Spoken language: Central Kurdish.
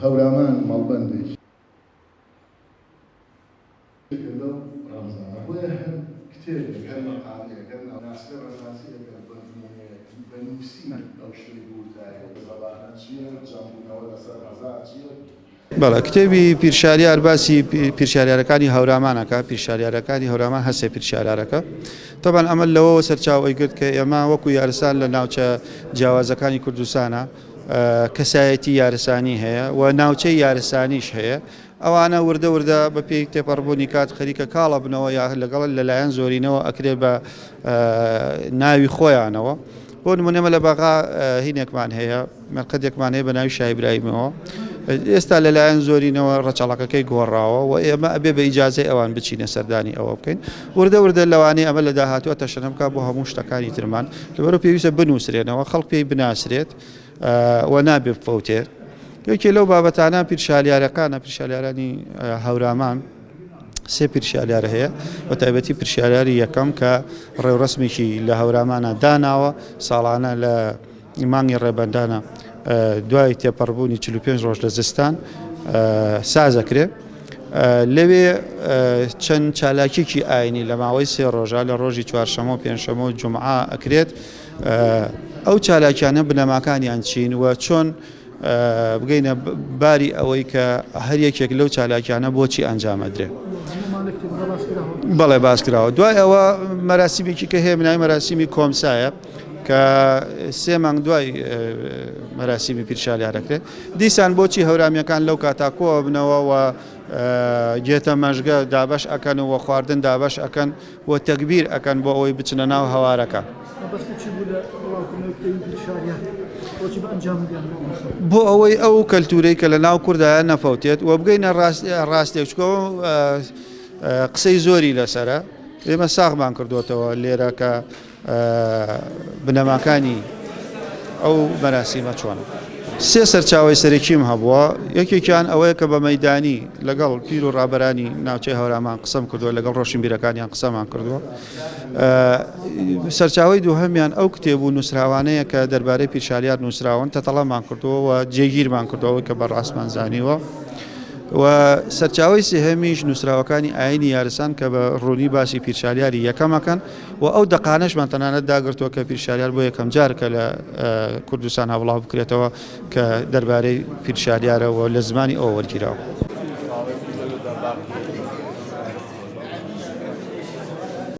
هەورامان مەڵبەندێکە لەو ڕەمزانە، بۆیە هەر کتێبێک، هەر مەقالەیەک، هەر ناسرە ڕەزازی ئەگەر بە نموونەیەک بە نووسین ئەو شتەی بوتایە زەبانە چییە، جەمبوونەوە لەسەر ڕەزا چییە؟ بەڵێ کتێبی پیرشالیار باسی پیرشالیارەکانی هەورامان ئەکا، پیرشالیارەکانی هەورامان هەر سێ پیرشالارەکە. تەبعەن ئەمە لەوەوە سەرچاوەی گرت کە ئێمە وەکو یارسان لە ناوچە جیاوازەکانی کوردستانە کەسایەتی یارسانی هەیە و ناوچەی یارسانیش هەیە. ئەوانە وردە وردە بە پێی تێپەڕبوونی کات خەریکە کاڵ ئەبنەوە یا لەگەڵ لەلایەن زۆرینەوە ئەکرێ بە ناوی خۆیانەوە. بۆ نمونە ئێمە لە بەغا هینێکمان هەیە، مەرقەدێکمان هەیە بە ناوی شای ئیبراهیمەوە. ئێستا لەلایەن زۆرینەوە ڕەچەڵەکەکەی گۆڕاوە و ئێمە ئەبێ بە ئیجازەی ئەوان بچینە سەردانی ئەوە بکەین. وردە وردە لەوانەیە ئەمە لە داهاتووە تەشەنە بکات بۆ هەموو شتەکانی ترمان. لەبەرئەوە پێویستە بنووسرێنەوە، خەڵک پێی بناسرێت و نابێ بفەوتێت. یەکێ لەو بابەتانە پیرشالیارەکانە، پیرشالیارانی هەورامان. سێ پیرشالیار هەیە، بە تایبەتی پیرشالیاری یەکەم کە ڕێوڕەسمێکی لە هەورامانە داناوە، ساڵانە لە مانگی ڕێبەندانە دوای تێپەڕبوونی 45 ڕۆژ لە زستان سازەکرێ. لەوێ چەند چالاکیکی ئاینی لە ماوەی سێ ڕۆژە لە ڕۆژی چوارشەمە و پێنجشەمە و جومعە ئەکرێت. ئەو چالاکیانە بنەماکانیان چین و چۆن بگەینە باری ئەوەی کە هەر یەکێک لەو چالاکیانە بۆچی ئەنجام ئەدرێ. بەڵێ باس کراوە. دوای ئەوە مەراسیمێکی کە هەیە بناوی مەراسیمی کۆمسایە کە سێ مانگ دوای مەراسیمی پیرشالیار دەکرێت. دیسان بۆچی هەورامیەکان لەو کاتا کۆبنەوە و گێتە مەژگە دابەش ئەکەن و خواردن دابەش ئەکەن و تەگبیر ئەکەن بۆ ئەوەی بچنە ناو هەوارەکە. مەبەستت چی بوو لە بڵاوکردنەوەی کتێبی پیرشالیار؟ بۆچی بە ئەنجامی گەیاندن مامۆستا؟ بۆ ئەوەی ئەو کەلتوورەی کە لە ناو کوردایە نەفەوتێت و بگەینە ڕاستێک چونکە قسەی زۆری لەسەرە ئێمە ساغمان کردووەتەوە لێرە کە بنەماکانی ئەو مەراسیمە چۆنە. سێ سەرچاوەی سەرەکیم هەبووە، یەکێکیان ئەوەیە کە بە مەیدانی لەگەڵ پیر و ڕابەرانی ناوچەی هەورامان قسەم کردووە، لەگەڵ ڕۆشنبیرەکانیان قسەمان کردووە. سەرچاوەی دووهەمیان ئەو کتێب و نووسراوانەیە کە دەربارەی پیرشالیار نووسراون، تەتەڵەمان کردووە و جێگیرمان کردووە ئەوەی کە بە ڕاستمان زانیوە. و سەرچاوەی سێهەمیش نووسراوەکانی ئایینی یارسان کە بە ڕوونی باسی پیرشالیاری یەکەم ئەکەن و ئەو دەقانەشمان تەنانەت داگرتووە کە پیرشالیار بۆ یەکەم جار کە لە کوردستان بڵاو بکرێتەوە کە دەربارەی پیرشالیارە و لە زمانی ئەوە وەرگیراوە.